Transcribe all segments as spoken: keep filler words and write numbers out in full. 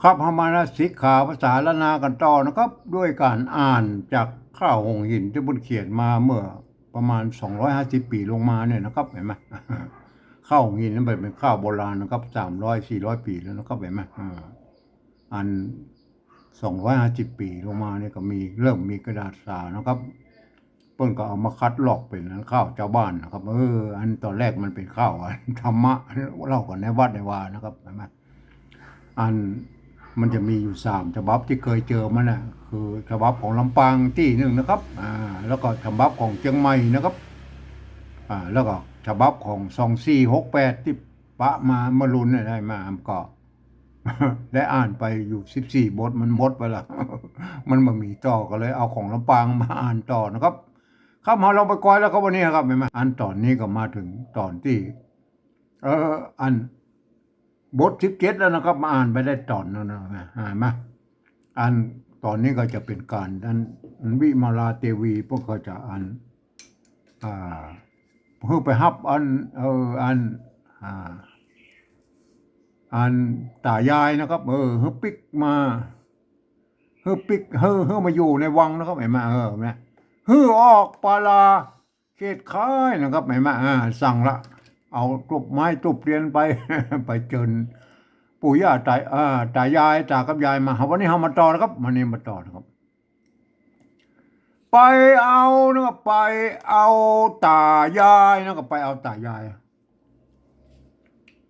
ครับ เฮามานะ สิกขาภาษาล้านนากั๋นต่อนะครับ ด้วยก๋านอ่านจากข้าวหงส์หินตี้เปิ้นเขียนมาเมื่อประมาณสองร้อยห้าสิบปี๋ลงมาเนี่ยนะครับ หันก่อ ข้าวหงส์หินนั้นเป๋นข้าวโบราณนะครับ สามร้อยสี่ร้อยปี๋แล้วนะครับ หันก่อ อ่า อันสองร้อยห้าสิบปี๋ลงมาเนี่ยก็มี เริ่มมีกระดาษสานะครับ เปิ้นก็เอามาคัดลอกเป๋นอันข้าวจาวบ้านนะครับ เออ อันต๋อนแรกมันเป๋นข้าวอันธรรมะ เล่ากั๋นในวัดในวานะครับ หันก่อ อันมันจะมีอยู่สามฉบับตี้เกยเจอมาน่ะ คือฉบับของลำปางตี้นึ่งนะครับ อ่า แล้วก็ฉบับของเจียงใหม่นะครับ อ่า แล้วก็ฉบับของสองสี่หกแปดตี้ปะมาเมื่อรุนเนี่ยได้มา ก็ ได้อ่านไปอยู่สิบสี่บท มันหมดไปแล้ว มันบ่มีต่อ ก็เลยเอาของลำปางมาอ่านต่อนะครับ ครับ เฮาลองไปกอยแล้วครับ วันนี้ครับ หันก่อ อันต๋อนนี้ก็มาเถิงต๋อนตี้ เออ อันบทสิบเจ็ดแล้วนะครับ มาอ่านไปได้ต๋อนนั้นนะ อ่านมา อันต๋อนนี้ก็จะเป๋นก๋าน อันวิมาลาเตวี เปิ้นก็จะอัน อ่า หื้อไปฮับอัน เออ อัน อ่า อันต๋ายายนะครับ เออ หื้อปิ๊กมา หื้อปิ๊ก หื้อ หื้อมาอยู่ในวังนะครับ หันก่อ เออ เนี่ย หื้อออกปาลา เขตคายนะครับ หันก่อ อ่า สั่งละ เอาตูบไม้ตูบเตียนไป ไปเจิญปู่ย่าต๋า อ่า ต๋ายาย ต๋ากับยายมา วันนี้เฮามาต่อนะครับ วันนี้มาต่อนะครับ ไปเอานะครับ ไปเอาต๋ายายนะครับ ไปเอาต๋ายาย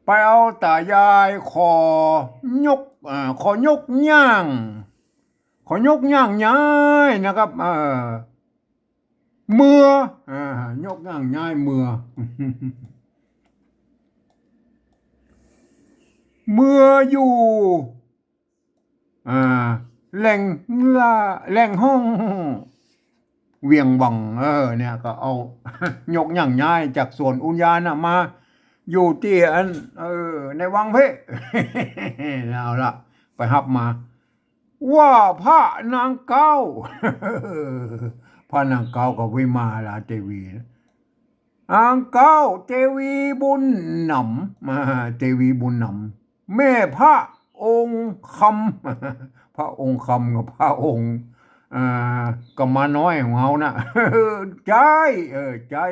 ไปเอาต๋ายาย ขอยก อ่า ขอยกย่าง ขอยกย่างย้ายนะครับ เออ เมือ อ่า ยกย่างย้ายเมือ เมืออยู่ อ่า แหล่งละ แหล่งฮ้องเวียงวัง เออ เนี่ย ก็เอา ยกย่างย้ายจากสวนอุญญาณน่ะมาอยู่ตี้อัน เออ ในวังเพ่ เอาละ ไปฮับมา ว่าพระนางเก๊า พระนางเก๊ากับวิมาลาเตวีนะ นางเก๊าเตวีบุญหนำ มาเตวีบุญหนำ แม่พระองค์คำ พระองค์คำกับพระองค์ อ่า กุมารน้อยของเฮาน่ะ ใจ๊ เออ ใจ๊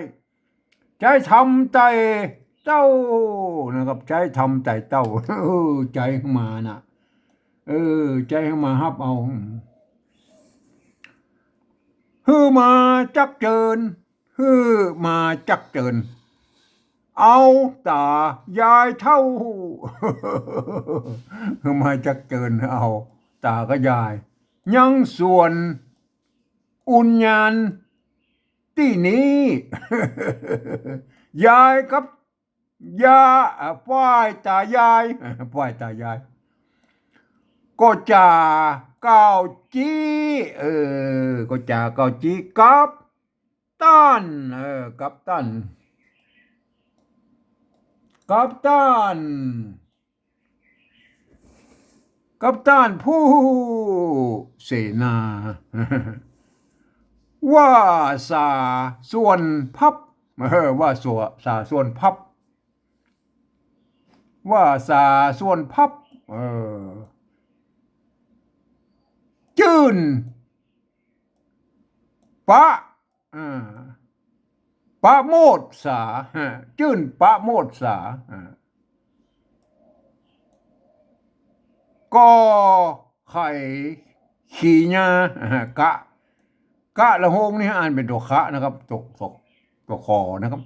ใจ๊ธรรมไต่เต้านะครับ ใจ๊ธรรมไต่เต้า เออ ใจ๊หื้อมาน่ะ เออ ใจ๊หื้อมาฮับเอา หื้อมาจักเจิญ หื้อมาจักเจิญ เอาต๋ายายเฒ่า หื้อมาจักเจิญ เอาต๋ากับยาย ยังสวนอุญญาณตี้นี้ ยายกับ ยา อ่า ฝ่ายต๋ายาย ฝ่ายต๋ายาย ก็จ๋ากล่าวจี้ เออ ก็จ๋ากล่าวจี้กับต้าน เออ กับต้าน กับต้าน กับต้านผู้เสนา ว่าสาส่วนพับ เออ ว่าสัว สาส่วนพับ ว่าสาส่วนพับ เออ จื้นปะ อ่า ประโมทสา จื้นประโมทสา อ่า ก็ใค่ขีญา อ่า กะ กะละโฮงนี่อ่านเป๋นตั๋วคะนะครับ ตั๋ว ตั๋ว ตั๋วขอนะครับ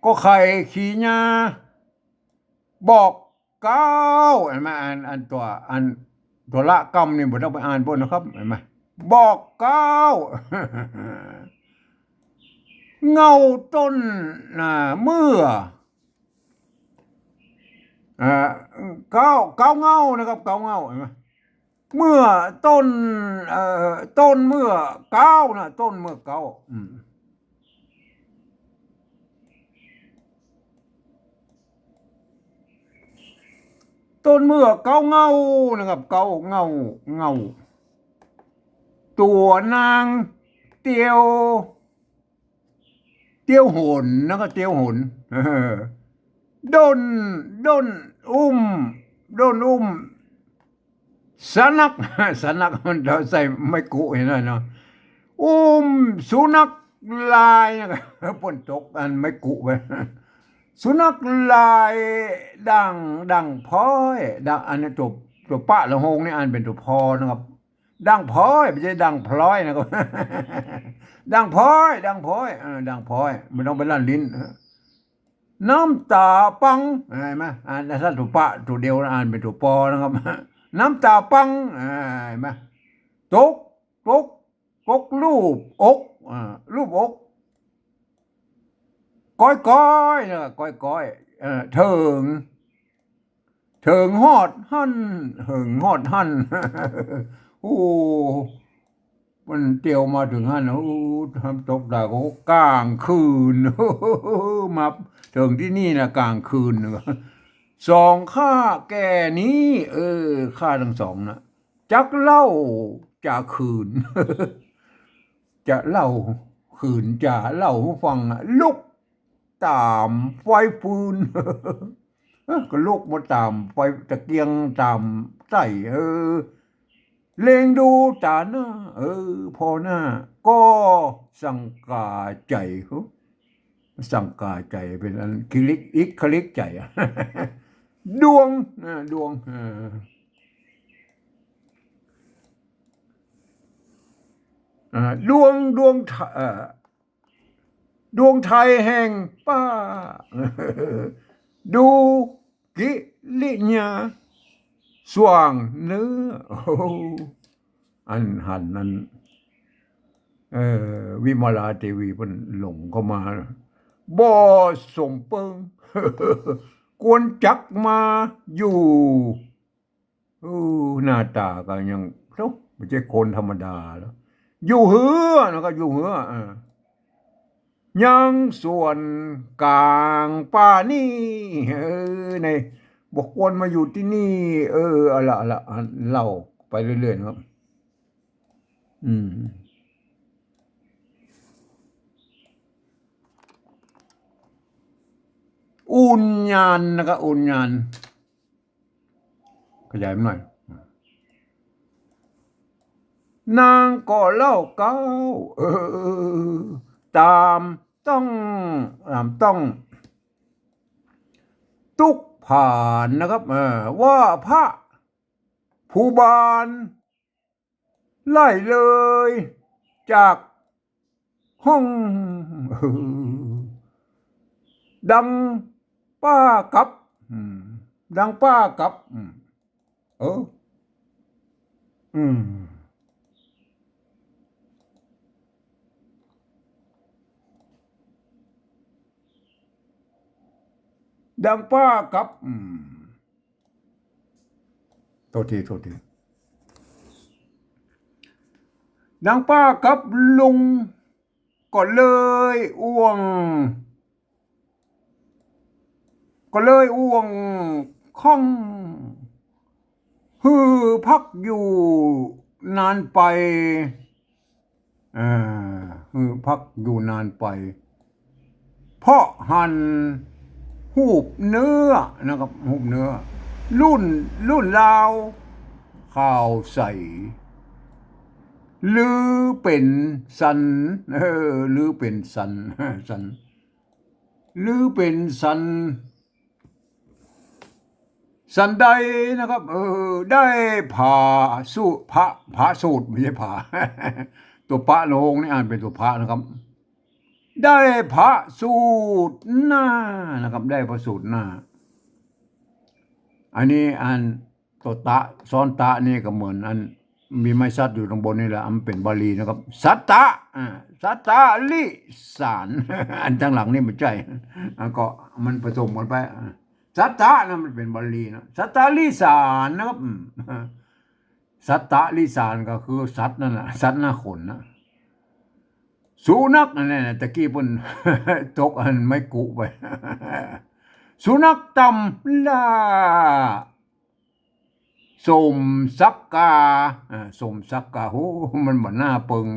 ก็ใค่ขีญา บอกเก๊า หันก่อ อัน อันตั๋ว อันตั๋วละกำนี่บ่ต้องไปอ่านเปิ้นนะครับ หันก่อ บอกเก๊า เงาต้น อ่า เมื่อ อ่า เก๊า เก๊าเงานะครับ เก๊าเงา หันก่อ เมื่อต้น เอ่อ ต้นเมื่อเก๊านะ ต้นเมื่อเก๊า อืม ต้นเมื่อเก๊าเงานะครับ เก๊าเงา เงา ตั๋วนางเตียว เตียวหนนะครับ เตียวหน เออ ด้น ด้นอุ้ม ด้นอุ้ม สนัก สนักมันเดาใส่ไม้กุหั้นน่ะเนาะ อุ้มสุนัขลายนะ เปิ้นตกอันไม้กุไป สุนัขลายดั่ง ดั่งพร้อย ดั่ง อันนี้ตั๋ว ตั๋วปะละโฮงนี่อ่านเป๋นตั๋วพอนะครับ ดั่งพร้อย บ่ใจ้ดั่งพลอยนะครับ ดั่งพร้อย ดั่งพร้อย เออ ดั่งพร้อย บ่ต้องไปลั่นลิ้น น้ำต๋าปัง หันก่อ อ่าน ถ้าตั๋วปะตั๋วเดียวอ่านเป๋นตั๋วปอนะครับ น้ำต๋าปัง หันก่อ ตก ตก ตกลูบอก อ่า ลูบอก ก้อยๆ นะ ก้อยๆ เออ เถิง เถิงฮอดหั้น เถิงฮอดหั้น โอ้ มันเตียวมาเถิงหั้น โอ้ น้ำตกต๋าก็ก๋างคืน มาเถิงตี้นี่นะ ก๋างคืน สองข้าแก่นี้ เออ ข้าตังสองนะ จักเล่าจาคืน จะเล่าคืน จะเล่าหื้อฟังอะ ลุกต๋ามไฟฟืน เออ ก็ลุกมาต๋ามไฟตะเกียงต๋ามใต้ เออ เล็งดูต๋าหน้า เออ ผ่อหน้า ก็สังกาใจ๋ สังกาใจ๋เป๋นอันคลิก อิกคลิกใจ๋อะ ดวง อ่า ดวง อ่า อ่า ดวง ดวงไท เอ่อ ดวงไทยแห่งป้า ดูกิริยา สว่างเนื้อ โอ้โห อันหันนั้น เอ่อ วิมลาเตวีเปิ้นหลงเข้ามา บ่สมเปิง ควรจักมาอยู่ โอ้ หน้าต๋าก็ยัง โธ่ บ่ใจ้คนธรรมดาแล้ว อยู่เฮือนะครับ อยู่เฮือ อ่า ยังส่วนก๋างป่านี่ เออ ใน บ่ควรมาอยู่ตี้นี่ เออ เอาละ เอาละ อ่ะ เล่าไปเรื่อยๆ นะครับ อืม อุญญาณนะครับ อุญญาณ ขยายมันหน่อย นางก็เล่าเก๊า เออ ต๋ามต้อง ต๋ามต้อง ตุ๊กผ่านนะครับ เออ ว่าพระผู้บาน ไล่เลยจากห้อง ดังป้ากับ อืม ดังป้ากับ อืม เออ อืม ดังป้ากับ อืม โทษที โทษที ดังป้ากับลุง ก็เลยอ่วง ก็เลยอ่วงข้อง หื้อพักอยู่นานไป อ่า หื้อพักอยู่นานไป เพราะหันฮูปเนื้อนะครับ ฮูปเนื้อ ลุ่น ลุ่นลาว ข่าวใส ลือเป๋นสัน เออ ลือเป๋นสัน สัน ลือเป๋นสัน สันใดนะครับ เออ ได้ผาสูตร ผา ผาสูตร บ่ใจ้ผา ตั๋วปะละโฮงนี่อ่านเป๋นตั๋วผานะครับ ได้ผาสูตรหน้านะครับ ได้ผาสูตรหน้า อันนี้อ่านตั๋วตะ ซ้อนตะนี่ก็เหมือนอัน มีไม้สัตว์อยู่ตางบนนี่แหละ อันเป๋นบาลีนะครับ สัตตะ อ่า สัตตะลิสาน อันตางหลังนี่บ่ใจ้ อ่ะ ก็มันผสมกั๋นไป อ่ะ สัตตะนะมันเป๋นบาลีนะ สัตตะลิสานนะครับ อืม สัตตะลิสานก็คือสัตว์นั่นแหละ สัตว์หน้าขนนะ สุนัขนั่นแหละ ตะกี้เปิ้น ตกอันไม้กุไป สุนัขตำล่า สมศักกา อ่า สมศักกา โห มันบ่หน้าเปิง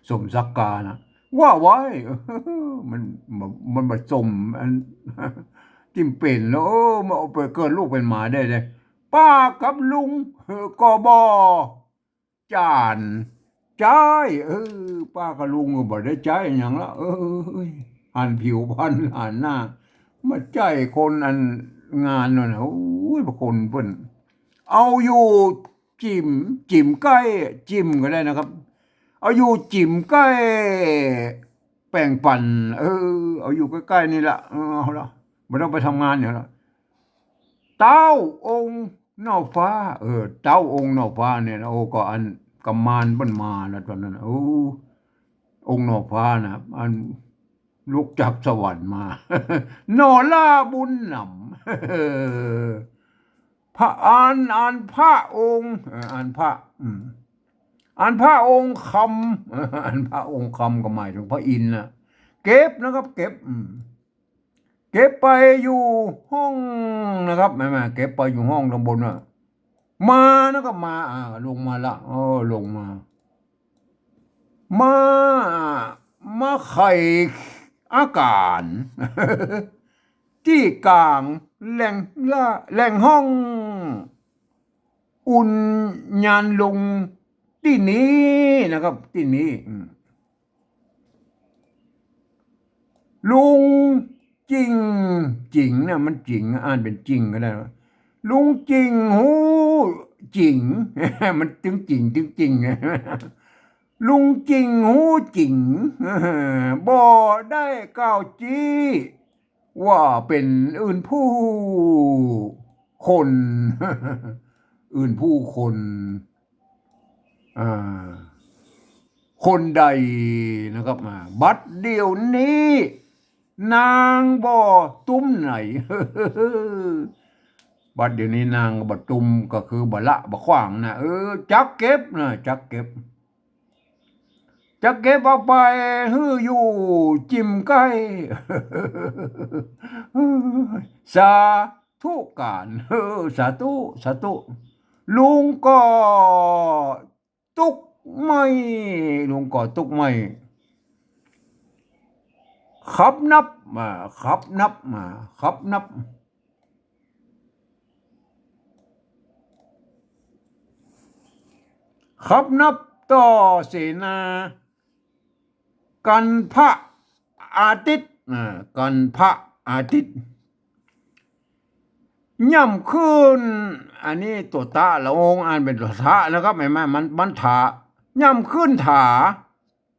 สมศักกานะ ว่าไว้ มัน มัน มันบ่สมอัน ตี้เป๋นแล้ว เออ มันเอาไปเกิดลูกเป๋นหมาได้เลย ป้ากับลุง เออ ก็บ่จ๋านใจ๊ เออ ป้ากับลุงก็บ่ได้ใจ๊หยังละ เออ หันผิวพรรณหันหน้า มาใจ๊คนอันงานนั่นน่ะ โอ้ย คนเปิ้น เอาอยู่จิ๋ม จิ๋มใก้ จิ๋มก็ได้นะครับ เอาอยู่จิ๋มใก้แป๋งปั๋น เออ เอาอยู่ใก้ๆ นี่ละ เออ เอาละ บ่ต้องไปทำงานหยังละ เต้าองค์หน่อฟ้า เออ เต้าองค์หน่อฟ้าเนี่ยนะ โอ้ ก็อันกุมารเปิ้นมานะต๋อนนั้น โอ้ องค์หน่อฟ้านะ อันลุกจากสวรรค์มา หน่อหล้าบุญหนำ เออ พระ อัน อันพระองค์ เออ อันพระ อืม อันพระองค์คำ อันพระองค์คำก็หมายถึงพระอินทร์น่ะ เก็บนะครับ เก็บ อืม เก็บไปอยู่ห้องนะครับ แม่ๆ เก็บไปอยู่ห้องตางบนน่ะ มานะครับ มา อ่า ลงมาละ เออ ลงมา มา มาไขอาก๋าร ตี้ก๋างแหล่งละ แหล่งห้อง อุญญาณลุงตี้นี้นะครับ ตี้นี้ อืม ลุงจิง จิงนะ มันจิง อ่านเป๋นจิงก็ได้ ลุงจิงฮู้จิง มันจึงจิง จึงจิง ลุงจิงฮู้จิง บ่ได้กล่าวจี้ ว่าเป๋นอื่นผู้คน อื่นผู้คน อ่า คนใดนะครับ อ่า บัดเดี๋ยวนี้ นางบ่ตุ้มไหน บัดเดี๋ยวนี้นางบ่ตุ้มก็คือบ่ละบ่ขว้างนะ เออ จักเก็บนะ จักเก็บ จักเก็บเอาไปหื้ออยู่จิ๋มใก้ สาธุก๋าน เออ สาธุ สาธุ ลุงก็ตุ๊กใหม่ ลุงก็ตุ๊กใหม่ ขับนับ อ่า ขับนับ อ่า ขับนับ ขับนับต่อเสนา กั๋นพระอาทิตย์ อ่า กั๋นพระอาทิตย์ ย่ำคืน อันนี้ตั๋วตะละองค์ อ่านเป๋นตั๋วทะนะครับ เห็นไหม มัน มันถา ย่ำคืนถา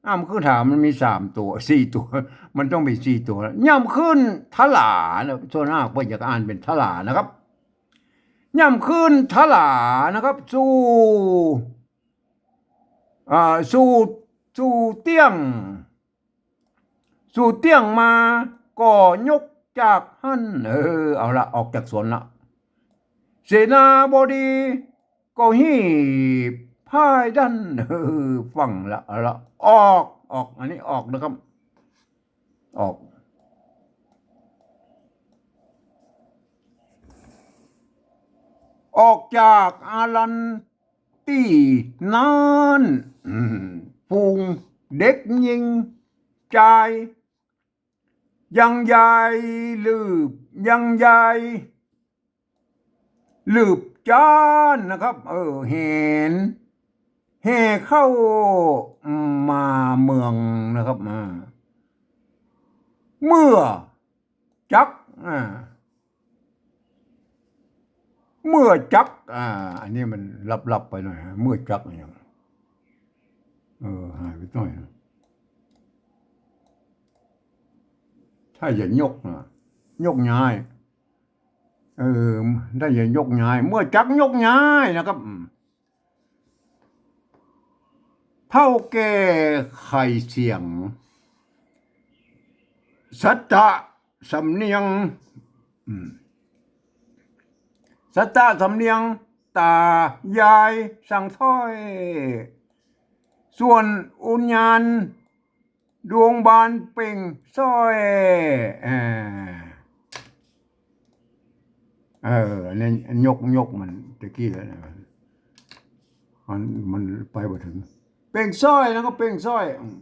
ย่ำคืนถา มันมีสามตั๋ว สี่ตั๋ว มันต้องมีสี่ตั๋ว ย่ำคืนทะหลานะ ส่วนมากเปิ้นจะอ่านเป๋นทะหลานะครับ ย่ำคืนทะหลานะครับ สู่ อ่า สู่ สู่เตี้ยง สู่เตี้ยงมา ก็ยกจากหั้น เออ เอาละ ออกจากสวนละ เสนาบดี ก็ฮีบผ้าดั้น เออ ฟั่งละ เอาละ ออก ออก อันนี้ออกนะครับ ออก ออกจากอารัญตี้นั้น อืม ฝูงเด็กญิงจาย ยังยายลืบ ยังยาย ลืบจ๊านนะครับ เออ แหน แห่เข้ามาเมืองนะครับ อ่า เมื่อจัก อ่า เมื่อจัก อ่า อันนี้มันลับๆ ไปหน่อยฮะ เมื่อจักเนี่ย เออ หายไปหน่อยนะ ถ้าจะยกนะ ยกย้าย เออ ถ้าจะยกย้าย เมื่อจักยกย้ายนะครับ อืม เฒ่าแก่ไขเสียง สัตตะสำเนียง อืม สัตตะสำเนียง ตายายสั่งถ้อย ส่วนอุญญาณ ดวงบานเปล่งซ้อย เออ เออ อันนี้ยก ยกมันตะกี้แล้วนะ มัน มันไปบ่ถึง เปล่งซ้อย แล้วก็เปล่งซ้อย อืม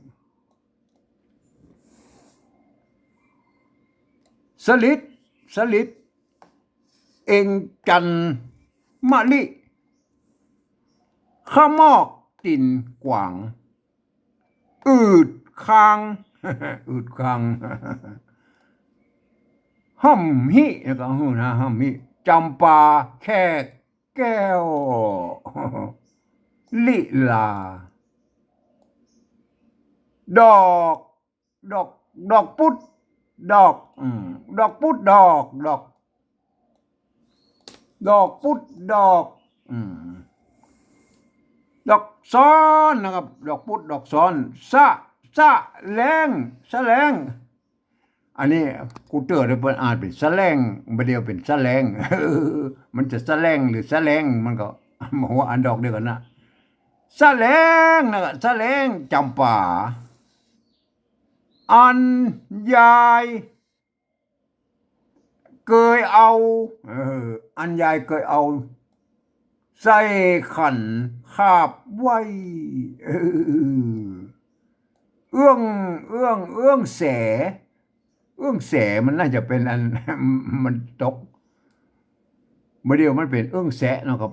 สลิด สลิด เอ็งจันทร์ มะลิ ขะมอกตี๋นกวาง อืดคาง อืดคาง ฮ่ำฮิ แล้วก็หื้อนะ ฮ่ำฮิ จ๋ำปา แขก แก้ว ลิลา ดอก ดอก ดอกปุด ดอก อืม ดอกปุด ดอก ดอก ดอกปุด ดอก อืม ดอกซ้อนนะครับ ดอกปุด ดอกซ้อน สะ สะแลง สะแลง อันนี้กูเตื้อเปิ้นอ่านเป๋นสะแลง บ่เดี่ยวเป๋นสะแลง มันจะสะแลงหรือสะแลง มันก็หัวอันดอกเดียวกั๋นนะ สะแลงนะครับ สะแลงจ๋ำปา อันยายเกยเอา เออ อันยายเกยเอา ใส่ขันขาบไว้ เออ เอื้อง เอื้อง เอื้องแส เอื้องแสมันน่าจะเป๋นอัน มันตก บ่เดี่ยวมันเป๋นเอื้องแสะเนาะครับ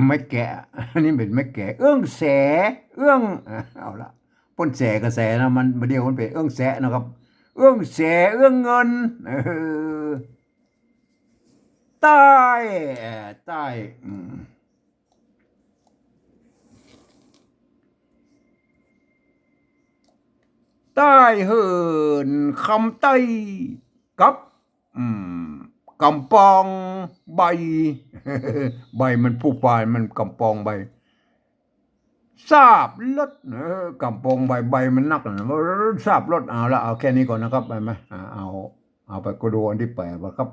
ไม้แกะ อันนี้เป๋นไม้แกะ เอื้องแส เอื้อง เอาละ ป้นแสก็แสนะ มัน บ่เดี่ยวมันเป๋นเอื้องแสะเนาะครับ เอื้องแส เอื้องเงิน เออ ใต้ ใต้ อืม ใต้เหินคำใต้กับ อืม กำปองใบ ใบมันผู้ปาน มันกำปองใบ สาบลด เออ กำปองใบ ใบมันนักนะ สาบลด เอาละ เอาแค่นี้ก่อนนะครับ ไปไหม อ่า เอา เอาไปก็ดูอันตี้แปดนะครับ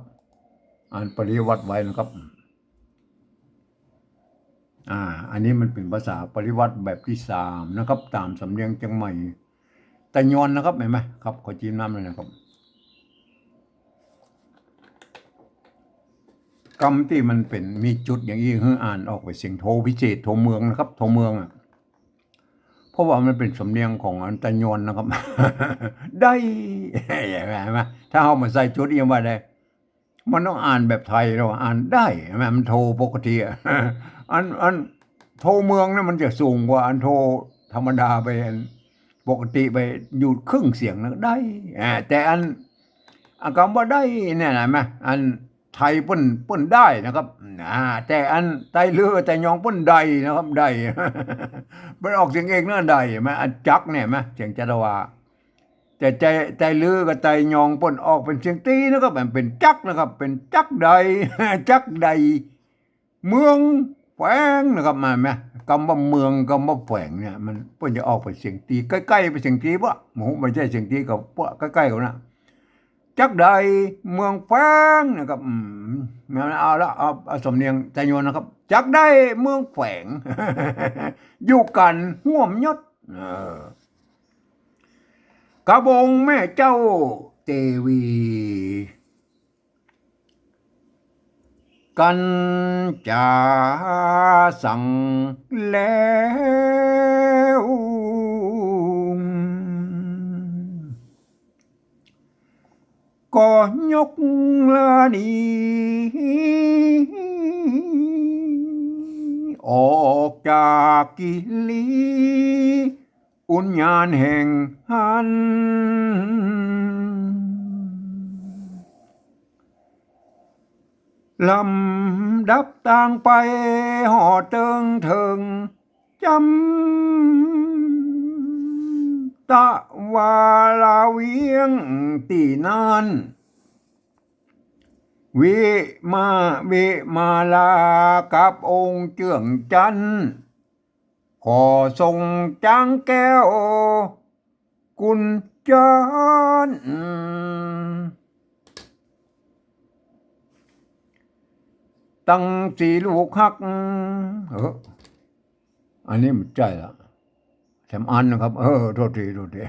อันปริวรรตไว้นะครับ อ่า อันนี้มันเป๋นภาษาปริวรรตแบบตี้สามนะครับ ต๋ามสำเนียงเจียงใหม่ ตะยอนนะครับ หันก่อ ครับ ขอจิ้มน้ำเลยนะครับ กำตี้มันเป๋น มีจุดอย่างอี้ หื้ออ่านออกเป๋นเสียงโทพิเศษ โทเมืองนะครับ โทเมืองอะ เพราะว่ามันเป๋นสำเนียงของอันตะยอนนะครับ ได้ หันก่อ ถ้าเฮาบ่ใส่จุดอี้บ่ได้ มันต้องอ่านแบบไทย เฮาอ่านได้ หันก่อ มันโทปกติอะ อัน อันโทเมืองเนี่ยมันจะสูงกว่าอันโทธรรมดาไป อันปกติไปอยู่ครึ่งเสียงนะ ได้ อ่า แต่อัน อันกำว่าได้เนี่ย หันก่อ อันไทยเปิ้น เปิ้นได้นะครับ อ่า แต่อันไตลื้อไตยองเปิ้นได้นะครับ ได้ เปิ้นออกเสียงเองนะ ได้ หันก่อ อันจักเนี่ย หันก่อ เสียงจัตวา แต่ไต ไตลื้อกับไตยองเปิ้นออกเป๋นเสียงตี๋นะครับ มันเป๋นจักนะครับ เป๋นจักใด จักใด เมืองแขวงนะครับ หันก่อ กำว่าเมือง กำว่าแขวงเนี่ย มันเปิ้นจะออกเป๋นเสียงตี๋ ใก้ๆ เป๋นเสียงตี๋ปะ หมู่บ่ใจ้เสียงตี๋กับปะ ใก้ๆ กั๋นนะ จักใดเมืองแขวงนะครับ อืม เอาละ เอา เอาสำเนียงไตยวนนะครับ จักใดเมืองแขวง อยู่กั๋นฮ่วมยศ เออ กับองค์แม่เจ้าเตวี กั๋นจ๋าสังแล้ว ก็ยกลานี ออกจากกิลี อุญญาณแห่งหั้น ลำดับตางไป ฮอดเติงเถิง จ๋ำตะวาลาเวียงตี้นั้น วิมา วิมาลากับองค์เจื้องจันทน์ ขอส่งจางแก้ว กุญจร ตังสี่ลูกฮัก เออ อันนี้บ่ใจ้ละ แถมอันนะครับ เออ โทษที โทษที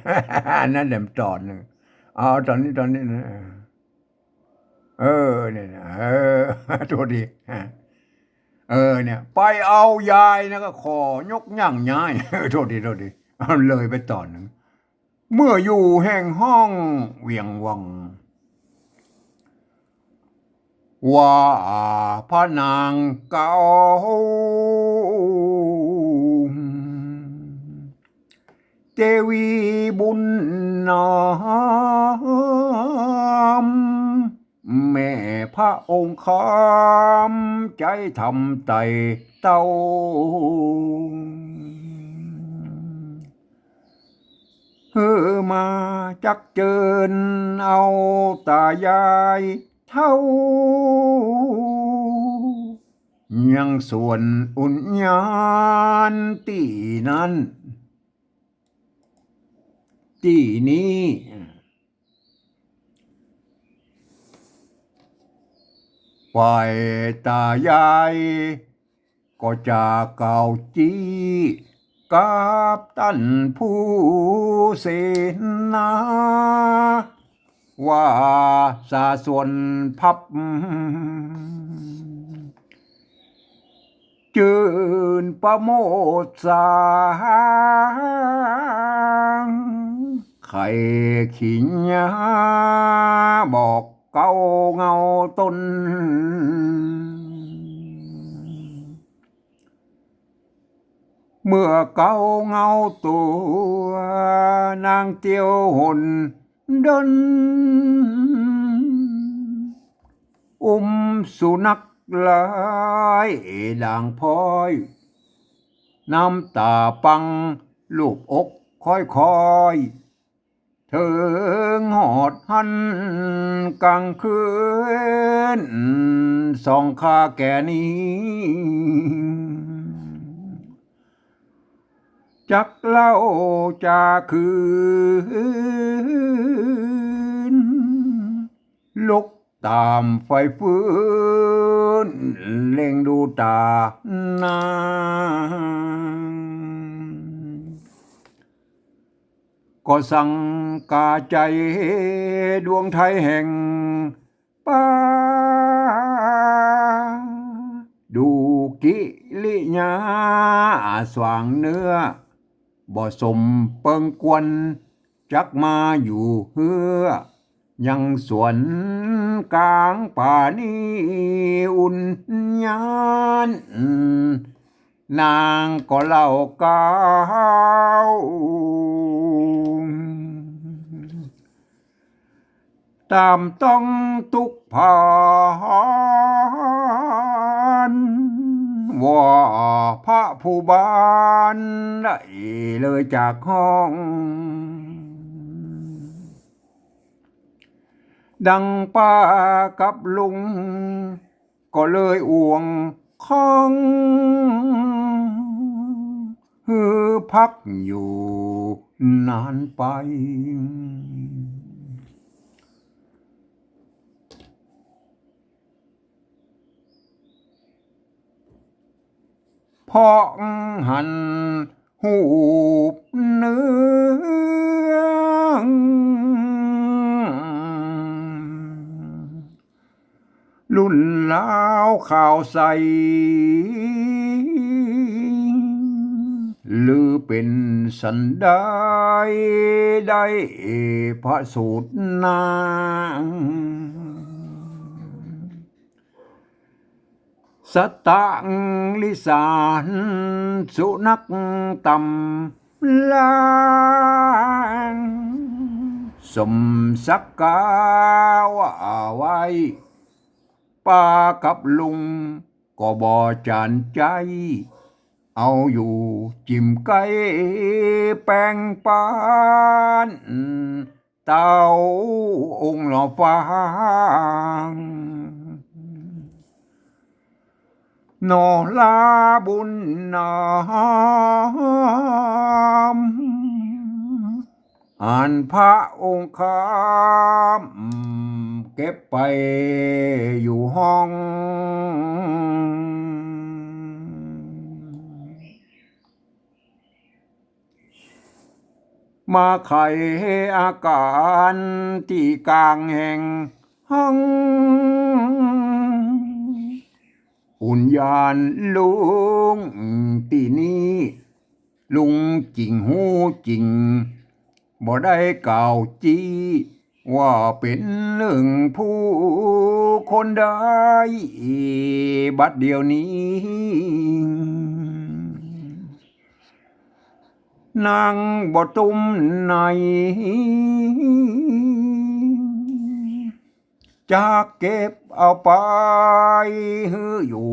อันนั้นแถมต๋อนนึ่ง เอาต๋อนนี้ ต๋อนนี้นะ เออ เนี่ยนะ เออ โทษที เออ เนี่ย ไปเอายายนะ ก็ขอยกย่างย้าย โทษที โทษที เอาเลยไปต๋อนนึ่ง เมื่ออยู่แห่งห้องเวียงวัง ว่าพระนางเก่า เตวีบุญนำ แม่พระองค์คำ ใจ๊ธรรมไต่เต้า หื้อมาจักเจิญเอาตายายเฒ่า ยังสวนอุญญาณตี้นั้น ตี้นี้ ฝ่ายตายายก็จะกล่าวจี้กับต้านผู้เสนา ว่าสาส่วนพับ จื้นประโมทสาง ใค่ขี้ยาบอกเก๊าเงาต๋น เมื่อเก๊าเงาตั๋วนางเตียวหนเดิน อุ้มสุนัขลายด่างพร้อย น้ำต๋าปังลูบอกค่อยๆ เถิงฮอดหั้นกลางคืน ส่องคาแก่นี้ จักเล่าจาคืน ลุกต๋ามไฟฟื้น เล็งดูต๋านาง ก็สังกาใจ๋ดวงไทยแห่งป้า ดูกิริยาสว่างเนื้อ บ่สมเปิงควร จักมาอยู่เฮือ ยังสวนก๋างป่านี้อุญญาณ นางก็เล่าเก๊า ต๋ามต้องตุ๊กข์ผาน ว่าพระผู้บานได้เลยจากห้อง ดังป้ากับลุง ก็เลยอ่วงข้อง หื้อพักอยู่นานไป เพราะหัน ฮูปเนือง ลุ่นลาวข่าวใส ลือเป๋นสันใด ได้พระสูตรนาง สตะลิสานสุนัขตำลาง สมสักกาว่าไว้ ป้ากับลุงก็บ่จานใจ๊ เอาอยู่จิ่มใก้แป๋งปัน เต้าองค์หล่อฟัง หนอลาบุญนำ อันพระองค์คำ เก็บไปอยู่ห้อง มาไขอาก๋านตี้ก๋างแห่งห้อง อุญญาณลุงตี้นี้ ลุงจิ่งฮู้จิ่ง บ่ได้กล่าวจี้ ว่าเป๋นเรื่องผู้คนได้ บัดเดี๋ยวนี้ นางบ่ตุ้มใน จักเก็บเอาไปหื้ออยู่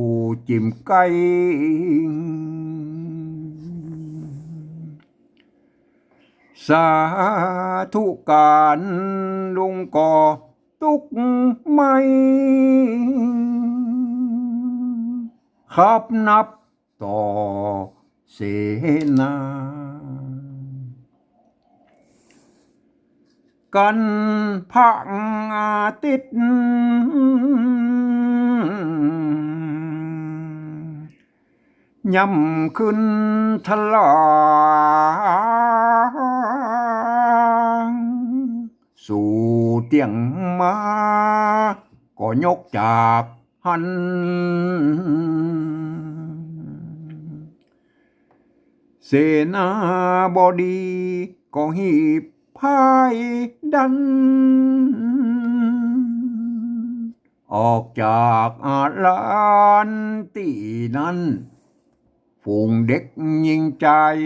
จิ่มใก้ สาธุก๋านลุงก็ตุ๊กไหม้ คับนับ ต่อเสนา กั๋นพระอาทิตย์ ย่ำขึ้นทะลาง สู่เตี้ยงมา ก็ยกจาก หั้น เสนาบดีก็หีบผ้าดัน ออกจากอาลานตี้นั้น ฝูงเด็กญิงจาย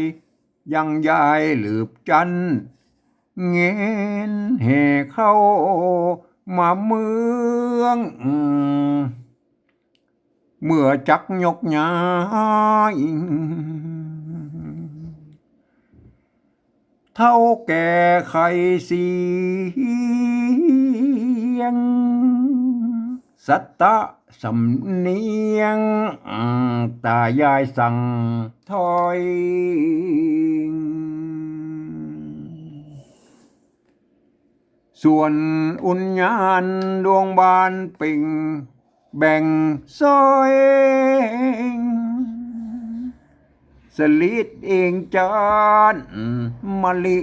ยังยายหลืบจั้น แงนแห่เข้ามาเมือง เมื่อจักยกย้าย เฒ่าแก่ไขเสียง สัตตะ สำเนียง ตายายสั่งถอย ส่วนอุญญาณดวงบานเป่ง แบ่งซอย สลิดเองจานมะลิ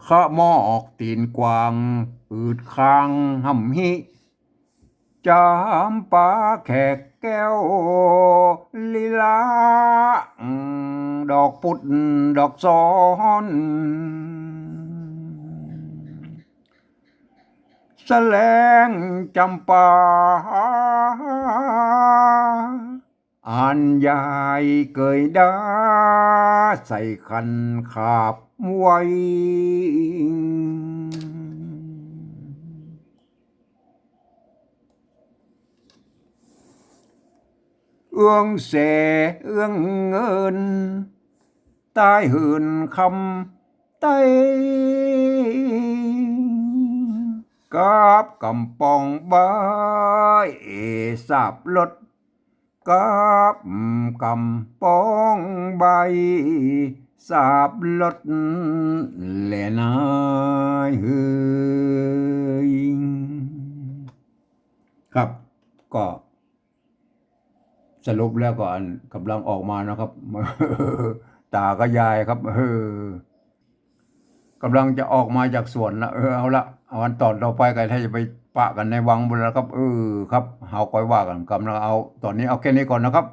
ขะมอกตี๋นกวาง อืดคางหำหิ จำปาแขกแก้วลีลา ดอกปุดดอกซ้อน แสลงจำปา อันยายเกยได้ใส่ขันขาบไว้ เอื้องแสเอื้องเงิน ใต้หื้นคำไต้ กับกำปองใบสาบลด กับกำปองใบสาบลด แลนายเฮย ครับ ก็สรุปแล้วก็อันก่ำลังออกมานะครับ ตากับยายครับ เออ ก่ำลังจะออกมาจากสวนละ เออ เอาละ เอาอันต๋อนต่อไปก็ถ้าจะไปปะกั๋นในวังบุญละครับ เออ ครับ เฮาค่อยว่ากั๋น ก่ำลังเอา ต๋อนนี้เอาแค่นี้ก่อนนะครับ